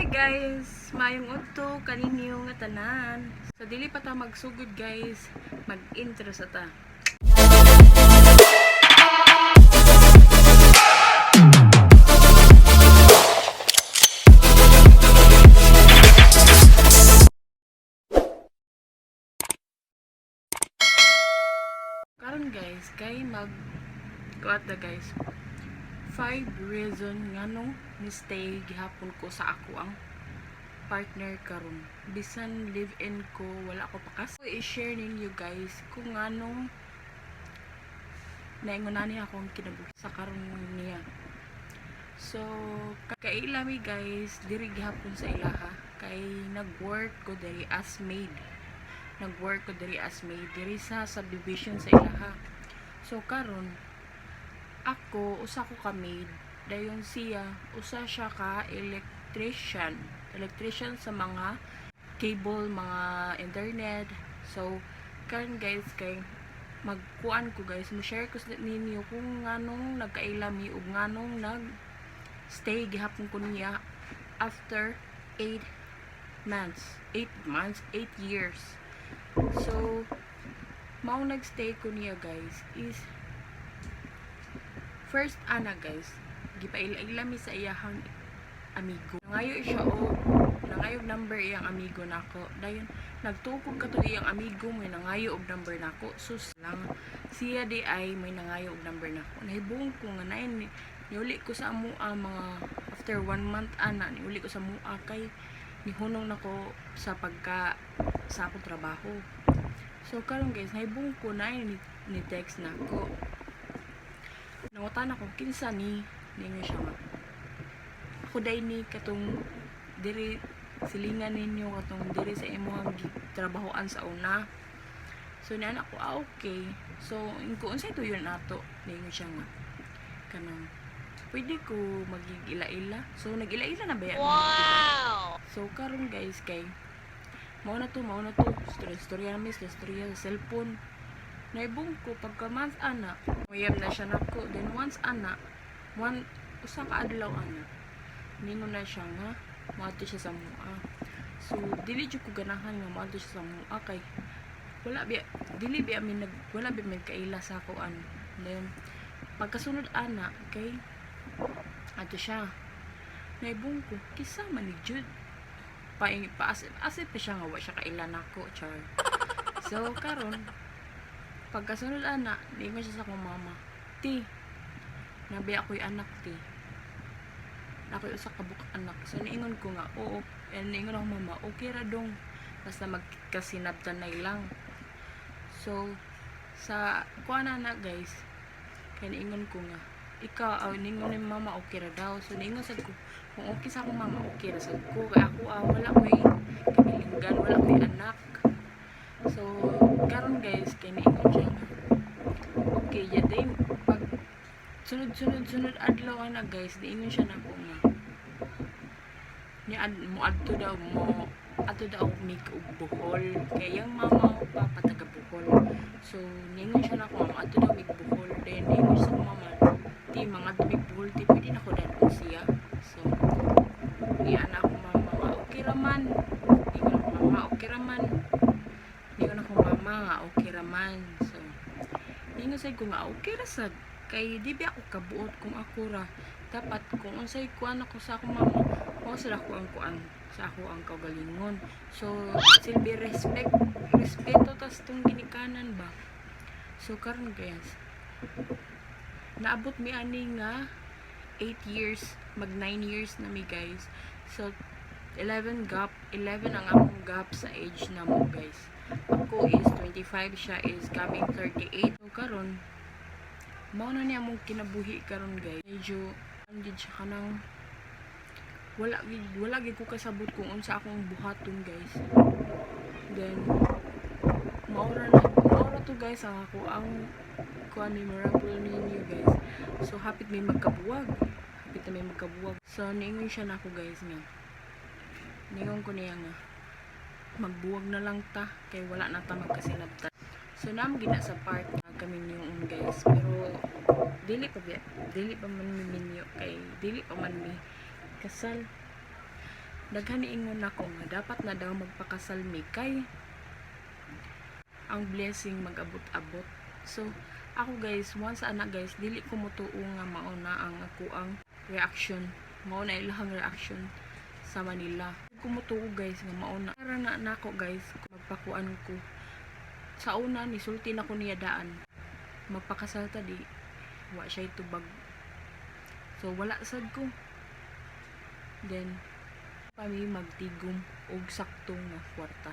Hi guys! Maayong udto kaninyo nga tanan. So dili pa ta magsugod, guys, mag-intro sa ta. Karon guys, kay mag kuat na, guys. Five reason nganong ni-stay gihapon ko sa ako ang partner karon. Bisan live-in ko, wala ko pakas. So, i-share ninyo, guys, kung nganong naingon na niya akong kinabuhi sa karon niya. So, kaila mi, guys, diri gihapon sa ilaha kay nag-work ko diri as maid. Nag-work ko diri as maid diri sa subdivision sa ilaha. So karon ako usa ko ka maid, dayon siya usa siya ka electrician. Electrician sa mga cable, mga internet. So karon, guys, kay magkuan ko, guys, mo share ko sa ninyo kung nganong nagkaila mi ug nganong nag stay gihapon ko niya after 8 months, 8 months, 8 years. So mao nagstay ko niya, guys, is first ana, guys, gipaila-ila mi sa iyahang amigo. Nangayo siya og nangayo og number iyang amigo nako. Dayon nagtukog kato iyang amigo, may nangayo og number nako. Sus lang, siya di ay may nangayo og number nako. Nahibong ko nga nain niuli ko sa amua mga after one month ana, niuli ko sa mua kay nihunong nako sa pagka sa akong trabaho. So karon, guys, nahibong ko na ni text nako. Nangutan ako, "Kinsa ni?" Ningon siya nga, "Ako day ni katong diri silingan ninyo, katong diri sa imong trabahoan sa una." So niana ko, "Ah, okay." So inko, "Unsay tuyon nato?" Ningon siya nga kanang pwede ko magig-ila-ila. So nag-ila-ila na ba yan? Wow! So karon, guys, kay mao na to storya storya na mi, storya sa cellphone. Naibong ko pagka month ana, uyab na siya nako. Then once ana, one usa ka adlaw ana, ningon na siya nga moadto siya sa mua. So dili jud ko ganahan nga moadto siya sa mua kay wala biya dili biya mi nag wala biya mi kaila sa kuan. Then pagkasunod ana kay adto siya. Naibong ko kisa man ni jud pa pa as pa siya nga wa siya kaila nako, char. So karon pagkasunod ana, niingon siya sa akong mama, "Ti, nabiya ako'y anak, ti. Ako'y usa ka buok anak." So niingon ko nga, "Oo." And niingon ako, "Mama, okay ra dong. Basta magkasinabtanay lang." So, sa kuan na, guys, kay niingon ko nga, ikaw, oh, niingon ni mama, okay ra daw. So, niingon sad ko, kung okay sa akong mama, okay ra sad ko. Kaya ako, ah, wala ko'y kabilinggan, wala ko'y anak. So, karon, guys, kay niingon siya nga, okay, ya day, pag sunod sunod sunod adlaw ana, guys, niingon siya nako nga ni ad mo adto daw mig og Bohol kay yang mama o papa taga Bohol. So niingon siya nako nga adto daw mig Bohol. Then niingon siya sa akong mama, "Ti, mga adto mig Bohol, ti, pwede na ko dadon siya?" So niya na ako mama nga okay ra man. Niingon ako mama, okay ra man. Niingon ako mama nga okay ra man. So niingon sad ko nga okay ra sad kay di ba ako kabuot. Kung ako ra dapat, kung unsay kuan ako sa akong mama, mao sad ako ang kuan sa ako ang kaugalingon. So silbi respect, respeto tas tong ginikanan ba. So karon, guys, naabot mi ani nga 8 years, mag 9 years na mi, guys. So 11 gap, 11 ang among gap sa age na mo, guys. Ako is 25, siya is coming 38. So karon mao na niya among kinabuhi karon, guys. Medyo gid siya kanang wala gid ko kasabot kung unsa akong buhaton, guys. Then mao ra to, guys, ang ako ang kuan memorable ninyo, guys. So hapit may magkabuwag, hapit na may magkabuwag. So niingon siya nako, guys, nga niingon ko niya nga magbuwag na lang ta kay wala na ta magkasinabtan. So naam gina sa part na kami niyong, guys, pero dili pa man mi minyo kay dili pa man mi kasal. Daghan niingon nako nga dapat na daw magpakasal mi kay ang blessing mag-abot-abot. So, ako guys, once ana guys, dili ko motuo nga mao na ang ako ang reaction. Mao na ilahang reaction sa Manila. Ko motuo guys nga mao na. Para na nako guys, magpakuan ko. Sa una, nisulti na ko niya daan. Magpakasal ta di, wa siya tubag. So, wala sad ko. Then, pa mi magtigom og sakto nga kwarta.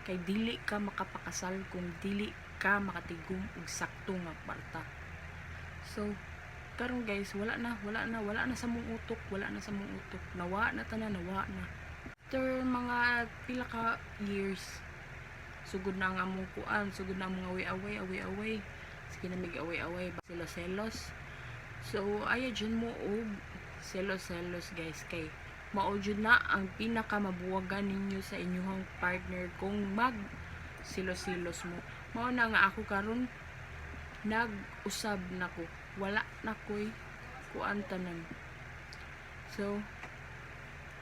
Kay dili ka makapakasal kung dili ka makatigom og sakto nga kwarta. So, karon guys, wala na, wala na, wala na sa mong utok, wala na sa mong utok. Nawa na tanan, nawa na. After mga pila ka years, sugod na ang among kuan, sugod na ang mga away-away, away-away. Sige na mig away-away, selos-selos. So, ayaw dyan mo og selos-selos guys, kay mao jud na ang pinakamabuwagan ninyo sa inyong partner kung mag selos-selos mo. Mao na nga ako karon nag-usab na ko. Wala na ko'y kuan tanan. So,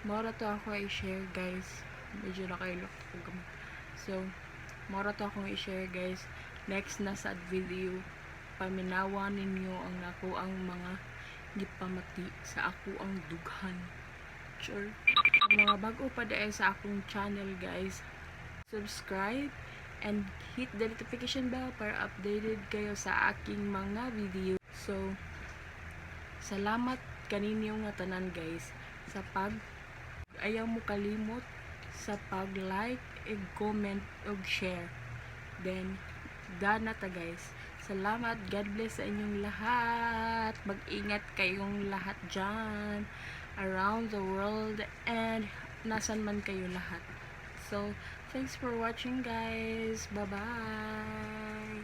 mao ra to ako i-share guys. Medyo nakailok ko gamay. So, mao ra to akong i-share guys. Next na sa video, paminawa ninyo ang ako ang mga gipamati sa ako ang dughan. Sure. Mga bago pa diay sa akong channel guys, subscribe and hit the notification bell para updated kayo sa aking mga video. So, salamat kaninyo nga tanan guys sa pag ayaw mo kalimot sa pag like ug comment ug share. Then done na ta guys. Salamat. God bless sa inyong lahat. Mag-ingat kayong lahat dyan around the world and nasan man kayo lahat. So, thanks for watching guys. Bye-bye.